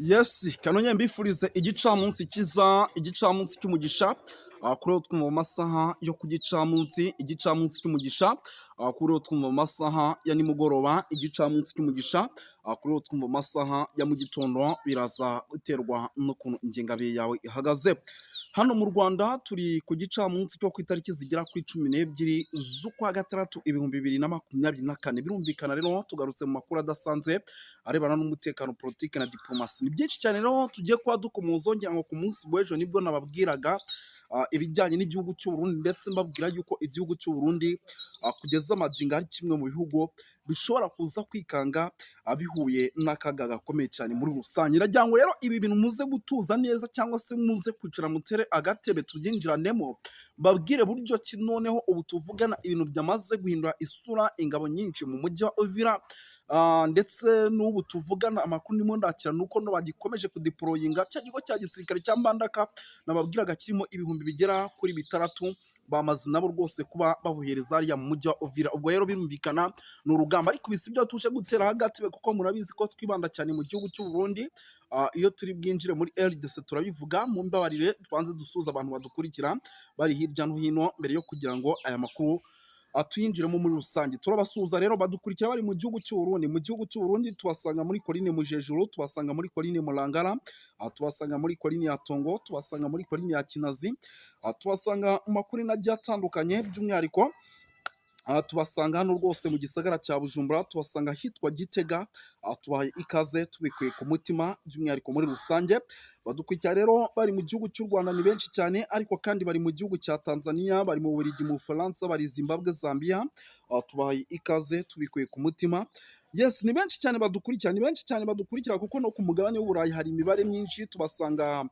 Yes, kanonye mbifurize igicamunsi kiza, igicamunsi cy'umugisha. Kuri uwo twumva mu masaha yo ku gicamunsi, igicamunsi cy'umugisha. Kuri uwo twumva mu masaha ya nimugoroba, igicamunsi cy'umugisha. Kuri uwo twumva mu masaha ya mu gitondo, biraza guterwa n'ukuntu ingengabihe yawe ihagaze. Hano mu Rwanda turi ku gicamunsi cyo ku itariki zigera kuri 12 z'ukwa gatandatu 2024. Birumvikana rero tugarutse mu makuru adasanzwe arebana n'umutekano, politiki na diplomasi. Ni byinshi cyane rero tugiye kuba dukomoza. Ngira ngo ku munsi w'ejo nibwo nababwiraga ibijyanye n'igihugu cy'u Burundi, ndetse mbabwira yuko igihugu cy'u Burundi kugeza amagingo ari kimwe mu bihugu bishobora kuza kwikanga bihuye n'akaga gakomeye cyane muri rusange. Ndagira ngo rero ibi bintu muze gutuza neza cyangwa se muze kwicara mutere agatebe tubyinjiranemo, mbabwire buryo ki noneho ubu tuvugana ibintu byamaze guhindura isura, ingabo nyinshi mu mujyi wa Uvira. Ndetse n'ubu tuvugana amakuru ndimo ndakira nuko no bagikomeje kudeployinga cya kigo cya gisirikare cya Mbandaka nababwiraga kirimo 6000, bamaze nabo rwose kuba babohereza hariya mu mujyi wa Uvira. Ubwo rero birumvikana ni urugamba, ariko ibi si byo tuje gutera agatebe kuko murabizi ko twibanda cyane mu gihugu cy'u Burundi. Iyo turi bwinjire muri RDC turabivuga. Mu mbabarire tubanze dusuhuza abantu badukurikira bari hirya no hino mbere yo kugira ngo aya makuru tuyinjiremo muri rusange. Turabasuhuza rero badukurikira bari mu gihugu cy'u Burundi. Mu gihugu cy'u Burundi tubasanga muri Colline Mujejuru, tubasanga muri Colline Murangara, tubasanga muri Colline ya Tongo, tubasanga muri Colline ya Kinazi, tubasanga mu makorine agiye atandukanye. By'umwihariko tubasanga hano rwose mu gisagara cya Bujumbura, tubasanga ahitwa Gitega. Tubahaye ikaze tubikuye ku mutima by'umwihariko muri rusange. Badukurikira rero bari mu gihugu cy'u Rwanda ni benshi cyane, ariko kandi bari mu gihugu cya Tanzania, bari mu Bubiligi, mu Bufaransa, bari Zimbabwe, Zambia. Tubahaye ikaze tubikuye ku mutima. Yes, ni benshi cyane badukurikira, ni benshi cyane badukurikira kuko no ku mugabane w'Uburayi hari imibare myinshi. Tubasanga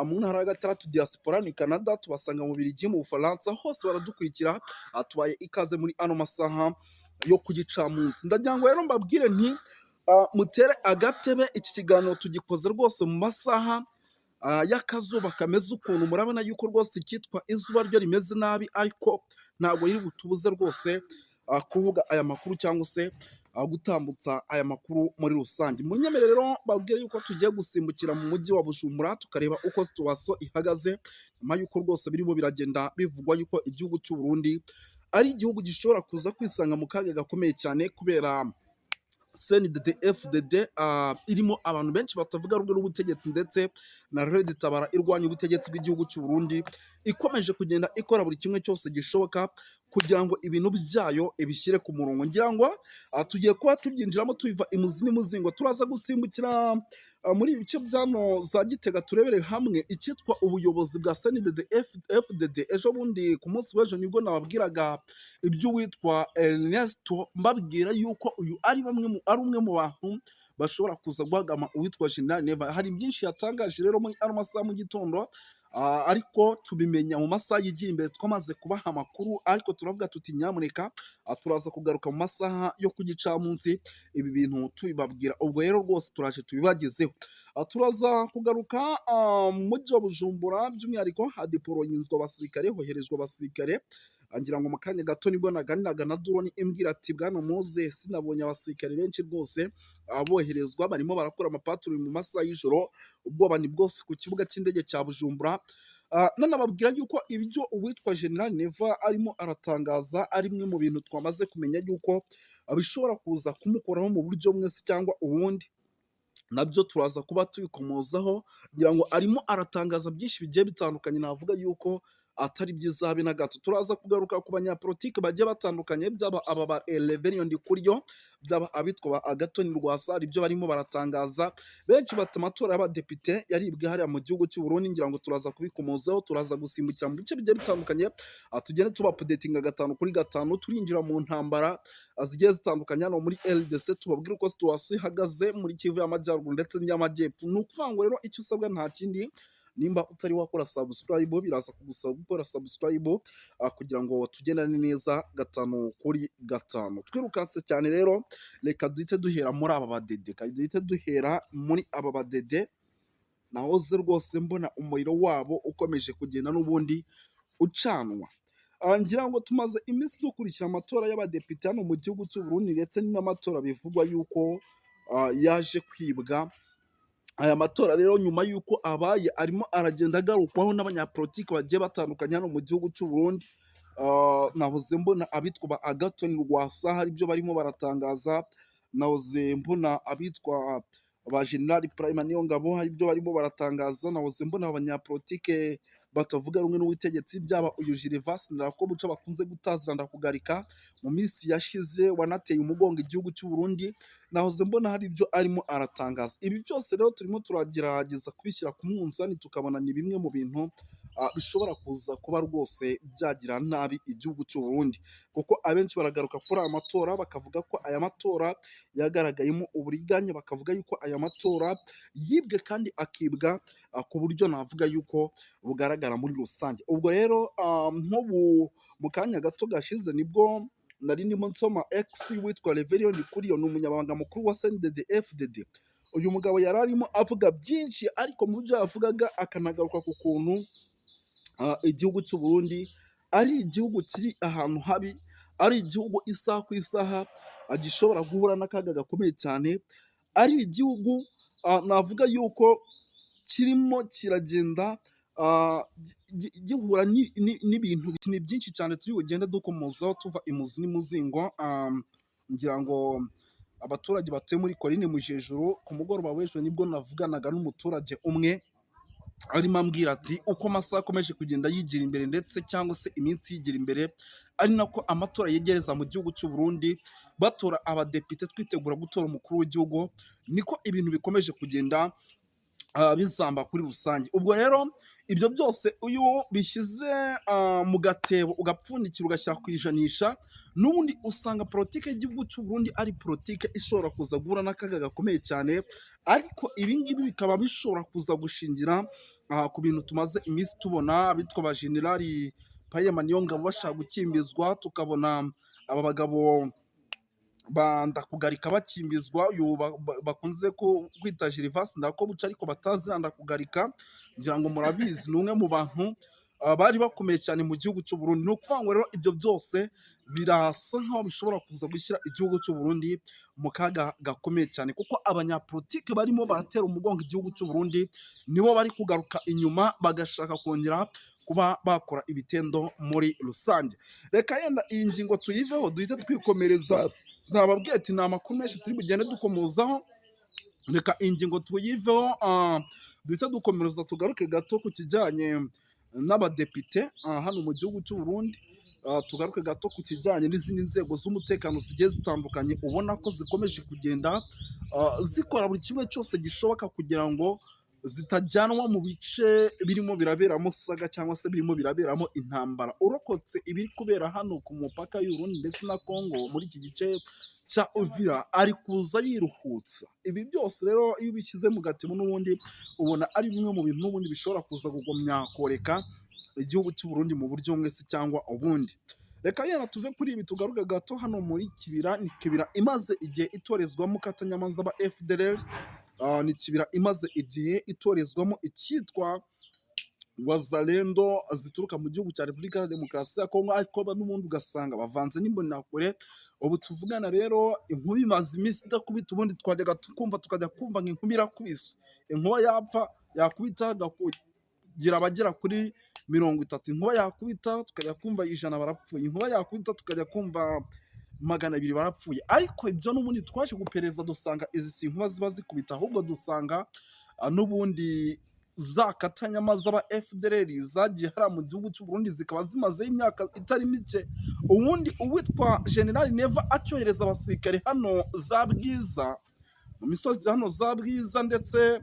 mu ntara ya gatandatu diaspora ni Canada, tubasanga mu Bubiligi, mu Bufaransa, hose baradukurikira. Tubaye ikaze muri ano masaha yo ku gicamunsi. Ndagira ngo rero mbabwire nti mutere agatebe, iki kiganiro tugikoze rwose mu masaha y'akazuba kameze ukuntu. Murabona yuko rwose icyitwa izuba ryo rimeze nabi, ariko ntabwo riri butubuze rwose kuvuga aya makuru cyangwa se gutambutsa aya makuru muri rusange. Munyemerere rero babwire yuko tugiye gusimbukira mu mujyi wa Bujumbura tukareba uko situation ihagaze, nyuma yuko rwose birimo biragenda bivugwa yuko igihugu cy'u Burundi ari igihugu gishobora kuza kwisanga mu kaga gakomeye cyane kubera CNDD FDD irimo abantu benshi batavuga rumwe n'ubutegetsi, ndetse na Red Tabara irwanya ubutegetsi bw'igihugu cy'u Burundi ikomeje kugenda ikora buri kimwe cyose gishoboka kugira ngo ibintu byayo ibishyire ku murongo. Ngira ngo tugiye kuba tubyinjiramo tubiva imuzi n'imuzingo. Turaza gusimbukira muri ibi bice byano za Gitega, turebere hamwe icyitwa ubuyobozi bwa CNDD FDD. Ejo bundi ku munsi w'ejo nibwo nababwiraga iby'uwitwa Ernesto, mbabwira yuko uyu ari bamwe mu, ari umwe mu bantu bashobora kuza guhagama uwitwa General Neva. Hari byinshi yatangaje rero muri ano masaha mu gitondo, ariko tubimenya mu masaha yigiye imbere twamaze kubaha amakuru, ariko turavuga tuti nyamuneka turaza kugaruka mu masaha yo ku gicamunsi ibi bintu tubibabwira. Ubwo rero rwose turaje tubibagezeho. Turaza kugaruka mu mujyi wa Bujumbura, by'umwihariko hadeployinzwe abasirikare, hoherezwa abasirikare. Ngira ngo mu kanya gato nibwo naganiraga na drone imbwira ati: "Bwana Moze, sinabonye abasirikare benshi rwose boherezwa, barimo barakora amapatrouille mu masaha y'ijoro, ubwoba ni bwose ku kibuga cy'indege cya Bujumbura." Nanababwira yuko ibyo uwitwa General Neva arimo aratangaza ari bimwe mu bintu twamaze kumenya yuko bishobora kuza kumukoraho mu buryo bumwe se cyangwa ubundi, nabyo turaza kuba tubikomozaho. Ngira ngo arimo aratangaza byinshi bigiye bitandukanye, navuga yuko atari byiza habe na gato. Turaza kugaruka ku banyapolitiki bagiye batandukanye, byaba aba ba Reverien Ndikuriyo, byaba abitwa ba Agathon Rwasa, ibyo barimo baratangaza. Benshi bati amatora y'abadepite yaribwe hariya mu gihugu cy'u Burundi. Ngira ngo turaza kubikomozaho. Turaza gusimbukira mu bice bigiye bitandukanye, tugende tuba updatinga gatanu kuri gatanu. Turinjira mu ntambara zigiye zitandukanye hano muri RDC, tubabwire uko situation ihagaze muri Kivu y'Amajyaruguru ndetse n'iy'Amajyepfo. Ni ukuvuga ngo rero icyo usabwa nta kindi, nimba utari wakora subscribe biraza kugusaba gukora subscribe kugira ngo tugendane neza gatanu kuri gatanu. Twirukanse cyane rero, reka duhite duhera muri aba badede, reka duhite duhera muri aba badede. Nahoze rwose mbona umuriro wabo ukomeje kugenda n'ubundi ucanwa. Ngira ngo tumaze iminsi dukurikira amatora y'abadepite hano mu gihugu cy'u Burundi, ndetse n'amatora bivugwa yuko yaje kwibwa. Aya matora rero, nyuma y'uko abaye, arimo aragenda agarukwaho n'abanyapolitiki bagiye batandukanye hano mu gihugu cy'u Burundi. Nahoze mbona abitwa ba Agathon Rwasa hari ibyo barimo baratangaza, nahoze mbona abitwa ba General Prime Niyongabo hari ibyo barimo baratangaza, nahoze mbona abanyapolitike batavuga rumwe n'ubutegetsi, byaba uyu Gervais Ndirakobuca bakunze gutazira Ndakugarika, mu minsi yashize wanateye umugongo igihugu cy'u Burundi, nahoze mbona hari ibyo arimo aratangaza. Ibi byose rero turimo turagerageza kubishyira ku munzani, tukabona ni bimwe mu bintu bishobora kuza kuba rwose byagira nabi igihugu cy'u Burundi, kuko abenshi baragaruka kuri aya matora bakavuga ko aya matora yagaragayemo uburiganya, bakavuga yuko aya matora yibwe kandi akibwa ku buryo navuga yuko bugaragara muri rusange. Ubwo rero nk'ubu mu kanya gato gashize nibwo nari ndimo nsoma X witwa Reverien Ndikuriyo, ni umunyamabanga mukuru wa CNDD FDD. Uyu mugabo yari arimo avuga byinshi, ariko mu byo yavugaga akanagaruka ku kuntu igihugu cy'u Burundi ari igihugu kiri ahantu habi, ari igihugu isaha ku isaha gishobora guhura n'akaga gakomeye cyane, ari igihugu navuga yuko kirimo kiragenda gihura n'ibintu ni byinshi cyane turi bugende dukomozaho tuva imuzi n'imuzingo. Ngira ngo abaturage batuye muri Colline Mujejuru, ku mugoroba w'ejo nibwo navuganaga n'umuturage umwe arimo ambwira ati uko amasaha akomeje kugenda yigira imbere ndetse cyangwa se iminsi yigira imbere, ari nako amatora yegereza mu gihugu cy'u Burundi, batora abadepite, twitegura gutora umukuru w'igihugu, niko ibintu bikomeje kugenda bizamba kuri rusange. Ubwo rero ibyo byose iyo bishyize mu gatebo, ugapfundikira, ugashyira ku ijanisha, n'ubundi usanga politike y'igihugu cy'u Burundi ari politike ishobora kuza guhura n'akaga gakomeye cyane. Ariko ibi ngibi bikaba bishobora kuza gushingira ku bintu tumaze iminsi tubona, abitwa ba Generali Prime Niyongabo bashaka gukimbizwa, tukabona aba bagabo ba Ndakugarika bakimbizwa, uyu bakunze kwita Gervais Ndirakobuca ariko batazira Ndakugarika. Ngira ngo murabizi, ni umwe mu bantu bari bakomeye cyane mu gihugu cy'u Burundi. Ni ukuvuga ngo rero ibyo byose birasa nkaho bishobora kuza gushyira igihugu cy'u Burundi mu kaga gakomeye cyane, kuko abanyapolitike barimo baratera umugongo igihugu cy'u Burundi nibo bari kugaruka inyuma bagashaka kongera kuba bakora ibitendo muri rusange. Reka yenda iyi ngingo tuyiveho, duhite twikomereza. Nababwiye ati ni amakuru menshi turi bugende dukomozaho. Reka iyi ngingo tuyiveho, duhite dukomereza, tugaruke gato ku kijyanye n'abadepite hano mu gihugu cy'u Burundi, tugaruke gato ku kijyanye n'izindi nzego z'umutekano zigiye zitandukanye ubona ko zikomeje kugenda zikora buri kimwe cyose gishoboka kugira ngo zitajyanwa mu bice birimo biraberamo saga cyangwa se birimo biraberamo intambara. Urokotse ibiri kubera hano ku mupaka y'u Burundi ndetse na Congo muri iki gice cya Uvira ari kuza yiruhutsa. Ibi byose rero iyo ubishyize mu gatebo, n'ubundi ubona ari bimwe mu bintu n'ubundi bishobora kuza kugumya koreka igihugu cy'u Burundi mu buryo bumwe se cyangwa ubundi. Reka yenda tuve kuri ibi, tugaruke gato hano muri Kibira. Ni Kibira imaze igihe itorezwamo katanyamaza ba FDLR, ni Kibira imaze igihe itorezwamo icyitwa Wazalendo zituruka mu gihugu cya Repubulika ya Demokarasi ya Kongo, ariko n'ubundi ugasanga bavanze n'Imbonerakure. Ubu tuvugana rero inkuba imaze iminsi idakubita. Ubundi twajyaga kumva, tukajya kumva ngo inkuba irakubise, inkuba yapfa yakubita kugira abagera kuri 30, inkuba yakubita tukajya kumva 100 barapfuye, inkuba yakubita tukajya kumva 200 barapfuye. Ariko ibyo n'ubundi twaje guperereza dusanga izi si inkuba ziba zikubita, ahubwo dusanga n'ubundi za katanyama z'aba FDLR zagiye hariya mu gihugu cy'u Burundi zikaba zimazeho imyaka itari mike. Ubundi uwitwa General Neva acyohereza abasirikare hano za Bwiza, mu misozi hano za Bwiza ndetse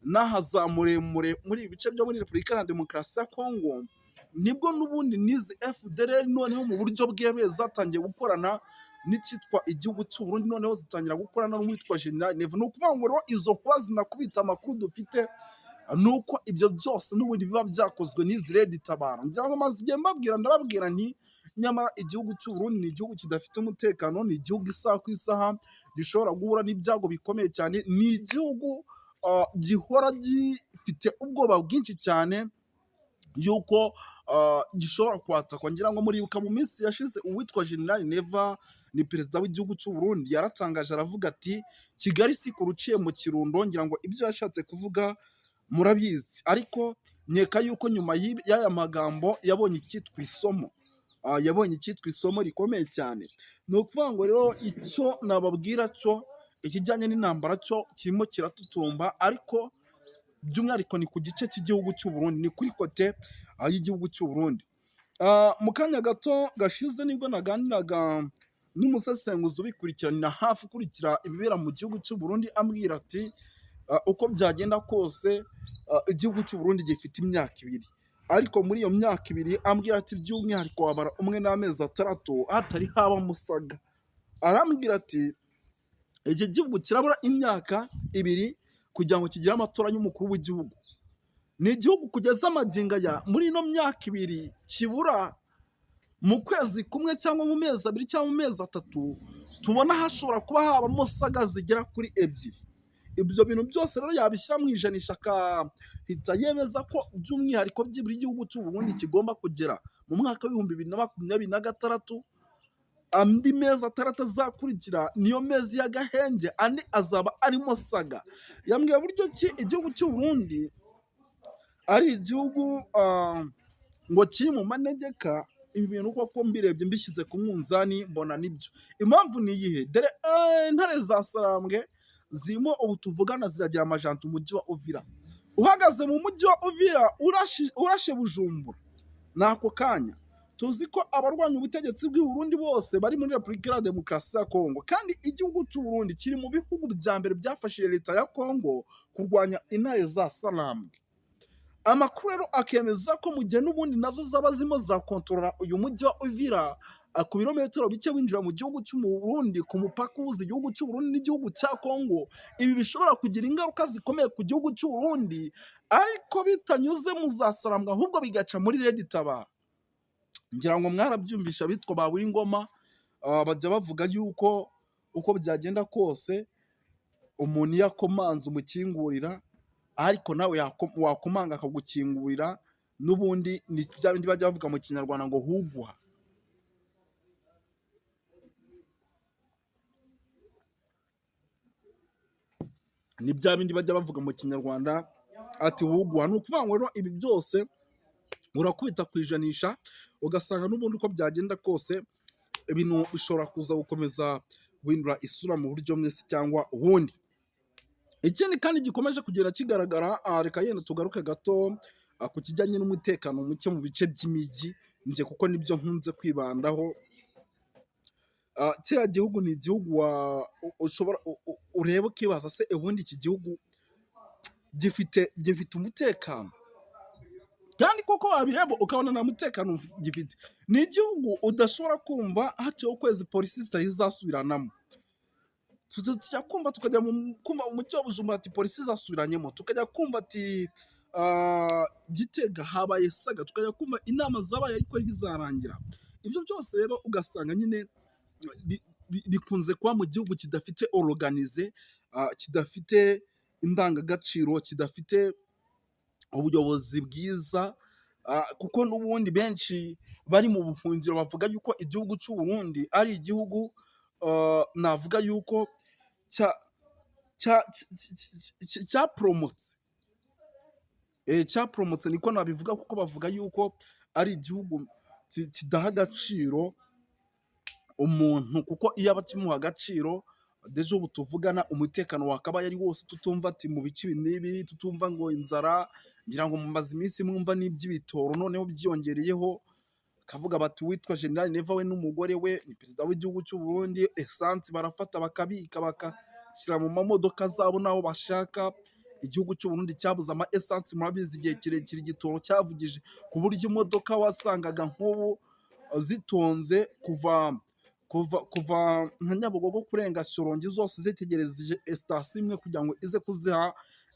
n'aha za Muremure, muri ibi bice byo muri Repubulika ya Demokarasi ya Kongo, nibwo n'ubundi n'izi FDLR noneho mu buryo bweruye zatangiye gukorana n'icyitwa igihugu cy'u Burundi, noneho zitangira gukorana n'uwitwa General Neva. Ni ukuvuga ngo rero izo nkuba zinakubita, amakuru dufite ni uko ibyo byose n'ubundi biba byakozwe n'izi Red Tabara. Ngira ngo maze igihe mbabwira, ndababwira nti nyamara igihugu cy'u Burundi ni igihugu kidafite umutekano, ni igihugu isaha ku isaha gishobora guhura n'ibyago bikomeye cyane, ni igihugu gihora gifite ubwoba bwinshi cyane yuko gishobora kwatakwa. Ngira ngo muribuka mu minsi yashize uwitwa General Neva nibwo yatangazaga yuko Ni perezida w'igihugu cy'u Burundi, yaratangaje aravuga ati: "Kigali si ku ruciye mu Kirundo." Ngira ngo ibyo yashatse kuvuga murabizi, ariko nkeka yuko nyuma y'aya magambo yabonye icyitwa isomo. Yabonye icyitwa isomo rikomeye cyane. Ni ukuvuga ngo rero icyo nababwira cyo, ikijyanye n'intambara cyo kirimo kiratutumba, ariko by'umwihariko ni ku gice cy'igihugu cy'u Burundi, ni kuri côté y'igihugu cy'u Burundi. Mu kanya gato gashize nibwo naganiraga n'umusesenguzi ubikurikiranira hafi, ukurikira ibibera mu gihugu cy'u Burundi, ambwira ati: "Uko byagenda kose, igihugu cy'u Burundi gifite imyaka 2." Ariko muri iyo myaka 2, ambwira ati by'umwihariko wabara umwe n'amezi 6 hatari haba musaga. Arambwira ati: "Iki gihugu kirabura imyaka 2 kugira ngo kigire amatora y'umukuru w'igihugu. Ni igihugu kugeza amagingo aya, muri ino myaka 2 kibura, mu kwezi kumwe cyangwa mu mezi 2 cyangwa mu mezi 3, tubona hashobora kuba habamo saga zigera kuri ebyiri." Ibyo bintu byose rero yabishyira mu ijanisha, akahita yemeza ko by'umwihariko byibura igihugu cy'u Burundi kigomba kugera mu mwaka wa 2026, andi mezi 6 azakurikira niyo mezi y'agahenge, andi azaba arimo saga. Yambwiye buryo ki igihugu cy'u Burundi ari igihugu ngo kiri mu manegeka. Ibi bintu koko mbirebye, mbishyize ku munzani, mbona nibyo. Impamvu ni iyihe? Dore intare za Sarambwe zirimo ubu tuvugana ziragira amajanja umujyi wa Uvira. Uhagaze mu mujyi wa Uvira, urashe Bujumbura ni ako kanya. Tuzi ko abarwanya ubutegetsi bw'i Burundi bose bari muri Repubulika Iharanira Demokarasi ya Kongo, kandi igihugu cy'u Burundi kiri mu bihugu bya mbere byafashije leta ya Kongo kurwanya intare za Sarambwe. Amakuru rero akemeza ko mu gihe n'ubundi nazo zaba zirimo zirakontorora uyu mujyi wa Uvira, ku birometero bike winjira mu gihugu cy'u Burundi, ku mupaka uhuza igihugu cy'u Burundi n'igihugu cya Kongo, ibi bishobora kugira ingaruka zikomeye ku gihugu cy'u Burundi, ariko bitanyuze mu za Sarambwe, ahubwo bigaca muri RED Tabara. Ngira ngo mwarabyumvisha, abitwa ba Ngoma bajya bavuga yuko uko byagenda kose umuntu iyo akomanze umukingurira, ariko nawe wakomanga akagukingurira. N'ubundi ni bya bindi bajya bavuga mu Kinyarwanda ngo huguha. Ni bya bindi bajya bavuga mu Kinyarwanda ati huguha. Ni ukuvuga ngo rero ibi byose urakubita ku ijanisha, ugasanga n'ubundi uko byagenda kose ibintu bishobora kuza gukomeza guhindura isura mu buryo bumwe se cyangwa ubundi. Ikindi kandi gikomeje kugenda kigaragara, reka yenda tugaruke gato ku kijyanye n'umutekano muke mu bice by'imijyi, njye kuko nibyo nkunze kwibandaho. Kiriya gihugu ni igihugu ushobora ureba ukibaza: se ubundi iki gihugu gifite umutekano? Kandi koko wabireba ukabona nta mutekano gifite. Ni igihugu udashobora kumva haciyeho ukwezi polisi zitari zasubiranamo. Tujya kumva, tukajya kumva mu mujyi wa Bujumbura ati polisi zasubiranyemo, tukajya kumva ati Gitega habaye saga, tukajya kumva inama zabaye ariko ntizarangira. Ibyo byose rero ugasanga nyine bikunze kuba mu gihugu kidafite organisé, kidafite indangagaciro, kidafite ubuyobozi bwiza, kuko n'ubundi benshi bari mu buhungiro bavuga yuko igihugu cy'u Burundi ari igihugu navuga yuko cyaporomotse. Cyaporomotse niko nabivuga, kuko bavuga yuko ari igihugu kidaha agaciro umuntu, kuko iyo aba akimuha agaciro, déjà ubu tuvugana umutekano wakabaye ari wose, tutumva ati mu bice ibi n'ibi, tutumva ngo inzara. Ngira ngo mumaze iminsi mwumva n'iby'ibitoro noneho byiyongereyeho, bakavuga bati uwitwa General Neva we n'umugore we, ni perezida w'igihugu cy'u Burundi, essence barafata bakabika, bakashyira mu mamodoka zabo n'aho bashaka. Igihugu cy'u Burundi cyabuze ama essence, murabizi, igihe kirekire igitoro cyavugije, ku buryo imodoka wasangaga nk'ubu zitonze kuva nka Nyabugogo kurenga Shyorongi, zose zitegereje sitasiyo imwe kugira ngo ize kuziha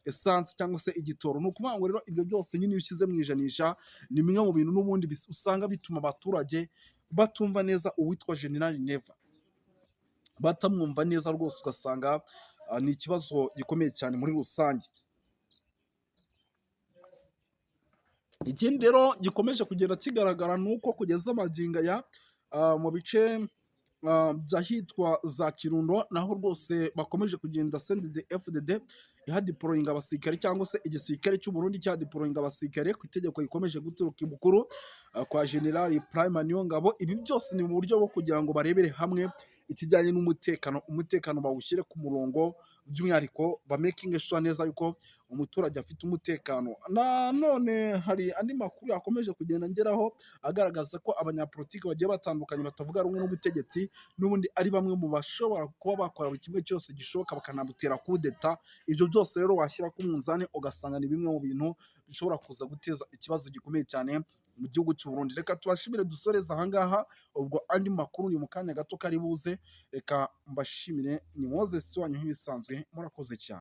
essence cyangwa se igitoro. Ni ukuvuga ngo rero ibyo byose nyine iyo ushyize mu ijanisha, ni bimwe mu bintu n'ubundi usanga bituma abaturage batumva neza uwitwa General Neva, batamwumva neza rwose, ugasanga ni ikibazo gikomeye cyane muri rusange. Ikindi rero gikomeje kugenda kigaragara ni uko kugeza magingo aya mu bice by'ahitwa za Kirundo, naho rwose bakomeje kugenda CNDD FDD ihadeployinga abasirikare, cyangwa se igisirikare cy'u Burundi cyadeployinga abasirikare ku itegeko rikomeje guturuka ibukuru kwa General Prime Niyongabo. Ibi byose ni mu buryo bwo kugira ngo barebere hamwe ikijyanye n'umutekano, umutekano bawushyire ku murongo, by'umwihariko ba making sure neza yuko umuturage afite umutekano. Nanone hari andi makuru yakomeje kugenda ngeraho agaragaza ko abanyapolitiki bagiye batandukanye batavuga rumwe n'ubutegetsi n'ubundi ari bamwe mu bashobora kuba bakora buri kimwe cyose gishoboka, bakanabutera kudeta. Ibyo byose rero washyira ku munzani, ugasanga ni bimwe mu bintu bishobora kuza guteza ikibazo gikomeye cyane mu gihugu cy'u Burundi. Reka tubashimire, dusoreze ahangaha. Ubwo andi makuru ni mu kanya gato kari buze. Reka mbashimire, ni Moses wanyu nk'ibisanzwe, murakoze cyane.